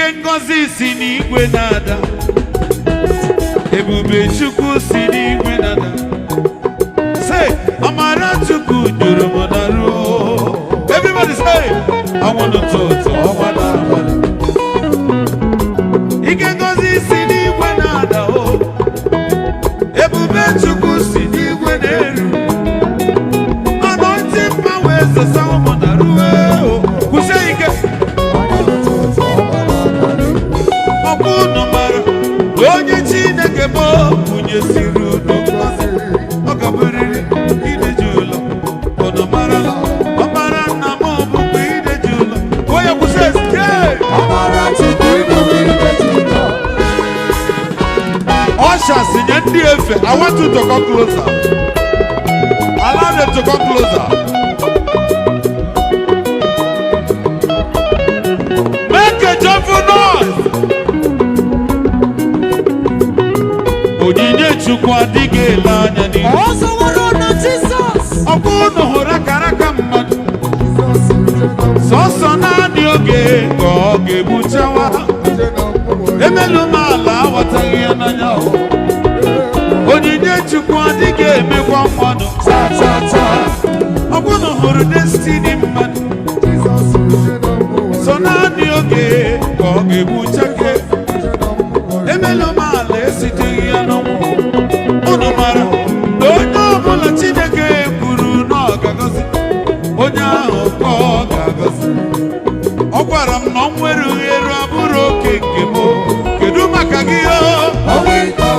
Ike ngozi si n'igwe na-ada. Ebube Chukwu si n'igwe na-ada. Say, Amara Chukwu juru m n'arụ. Everybody say, anwụ n'ụtụtụ, ọnwa n'abalị. Ike ngozi si n'igwe na-ada o. Ebube Chukwu si n'igwe na-eru. Anointing power sesa ụmụ n'arụ o. Kwụsie ike. Ọkwa unu mara na onye Chineke bụ kwunyesiri unu ngozi. Ọ ga-abụrịrị ideji ụlọ. Unu marala, ọmara nna m bụkwa ideji ụlọ. Onye kwụsị esike. Ushers, nye ndị efe. I want you to come closer. Allow them to come closer. Make a joyful noise. Onyinye Chukwu adịghị ele anya n'ihu. Ọzọ nwere na Jizọs. Ọ bụ unu hụrụ akara aka mmadụ. Sọsọ naanị oge ka ọ ga-egbuchawa. Emelu m ala aghọtaghị ya n'anya o. Onyinye Chukwu adịghị emekwa mmadụ. Ọ bụ unu hụrụ destiny mmadụ. Sọ naanị oge ka ọ ga-egbuchake. Emelu m ala esiteghị ya n'ọnwụ. Unu mara na onye ọbụla Chineke kwuru na ọ ga-agọzi, onye ahụ ka ọ ga-agọzi. Ọ gwara m na ọ nwere uhere abụrụ oke nke m. Kedu maka gị o?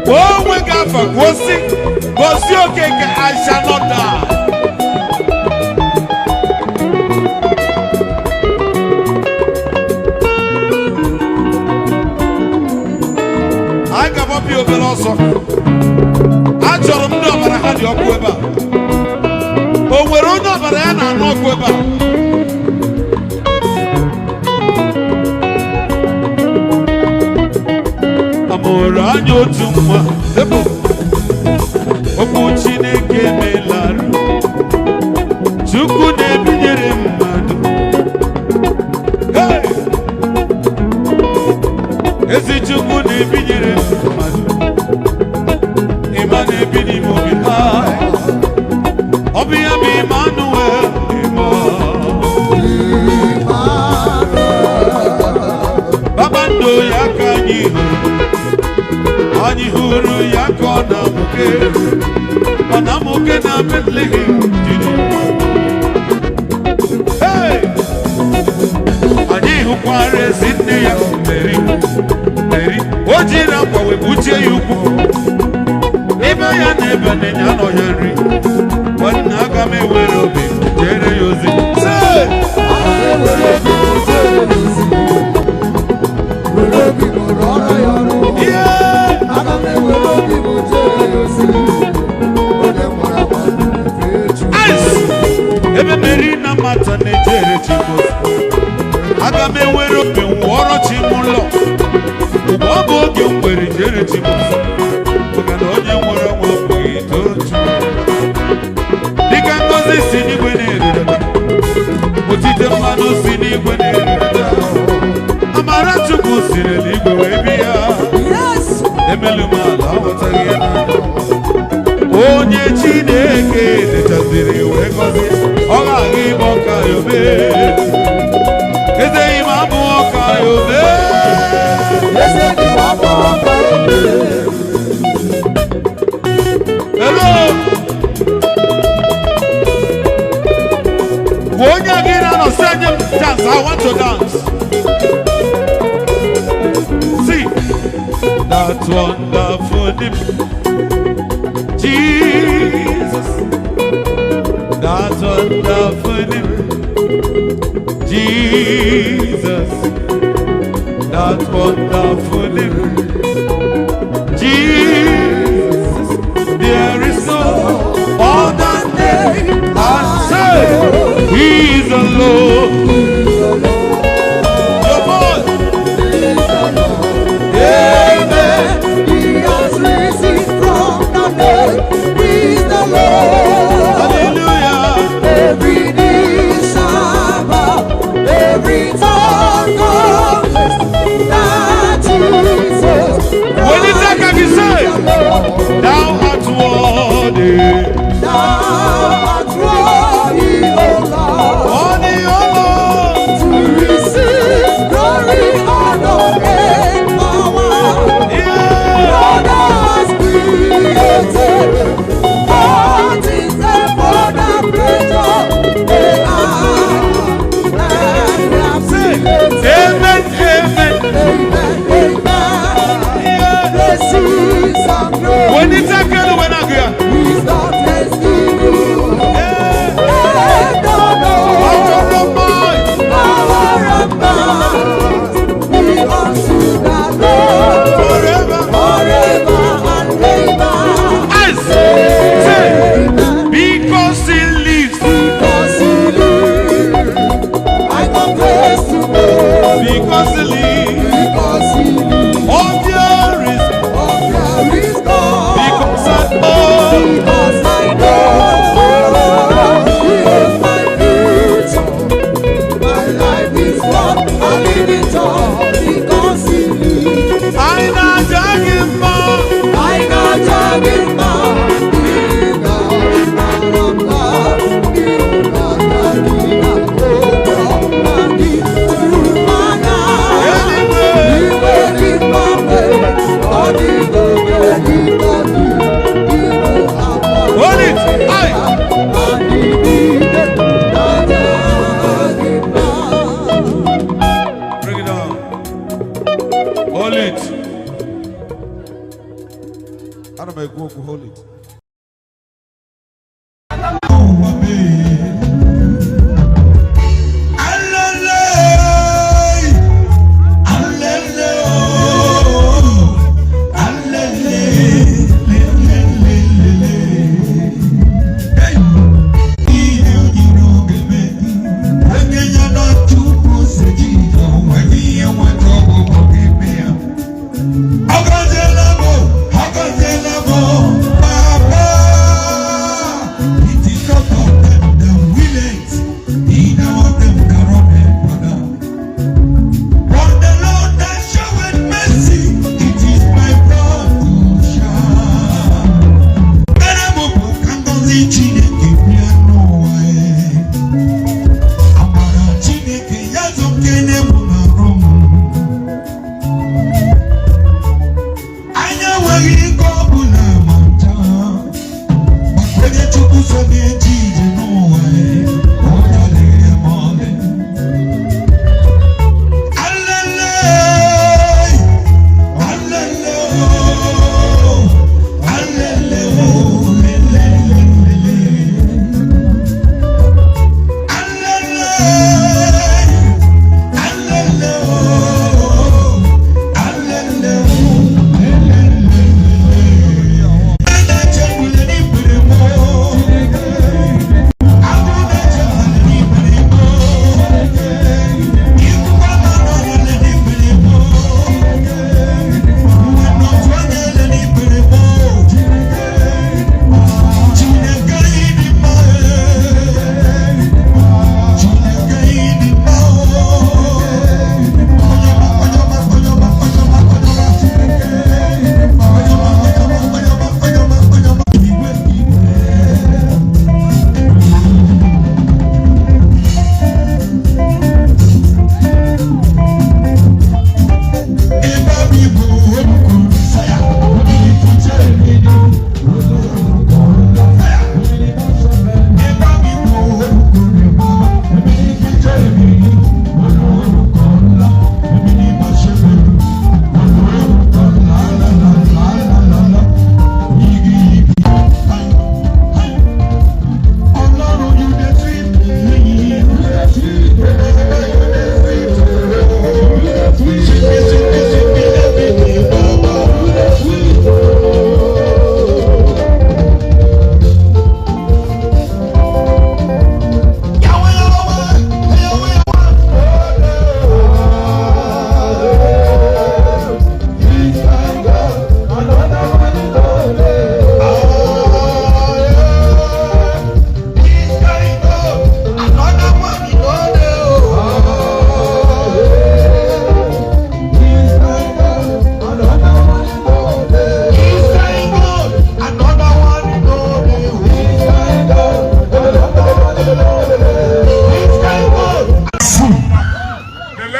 Kpọọ onwe gị afa, kwuo sị, "Gozie Okeke, I shall not die." Anyị ga-agbapụ ya obere ọsọ. Achọrọ m ndị ọbara ha dị ọkụ ebe a. O nwere onye ọbara ya na-anụ ọkụ ebe a? Amụrụ anya otu nwa ebe okwu Chineke melarụ. Chukwu na-ebinyere mmadụ. Hey! Ezi Chukwu na-ebinyere mmadụ. Ịma na-ebi n'ime obi ha. Ọ bụ ya bụ Emmanuel. Ịma. Kpakpando ya ka anyị hụrụ. Anyị hụrụ ya ka ọ na-amụke. Ọ na-amụke na Bethlehem jiri. Hey! Anyị hụkwara ezi nne ya Meri. Meri. O jiri akwa wee kpuchie ya ukwu. N'ime ya na ebe na anọ ya nri. Nwanne, aga m ewere obi jere ya ozi. Say! Yeah! Aga m ewere obi m jere ya ozi. Onye nwere agba na-efe Chukwu. Ice! Ebe Meri na Mata na-ejere chi m ozi. Aga m ewere obi m wụọrọ chi m ụlọ. Ugbu ọ bụ oge m were jere chi m ozi. Maka na onye nwere nwa abụghị too Chukwu. Dịka ngọzi si n'igwe na-erudata, otite mmanụ si n'igwe na-erudata, amara Chukwu siri n'igwe wee bịa. Yes. Emelu m ala aghọtaghị ya n'anya. Onye Chineke dechaziri wee gọzie, ọ ghaghị ịbụ ọka ya omee. Ezeghị m abụ ọka ya omee. Eze dị m abụ ọka ebe. Hello. Gwa onye gị na-anọ sị, "Nye m chance, I want to dance." See that wonderful name, Jesus. That wonderful name, Jesus. That wonderful name, Jesus. There is no other name I say. He is the Lord. Your voice. Amen. He has risen from the dead. He is the Lord. Hallelujah.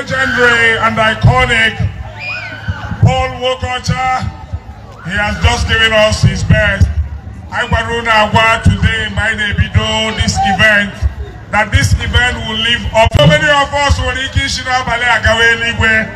Legendary and iconic Paul Wokocha, he has just given us his best. I gwara unu agwa today mgbe anyị na-ebido this event that this event will live up. So many of us nwere ike isi n'abalị agawa eluigwe.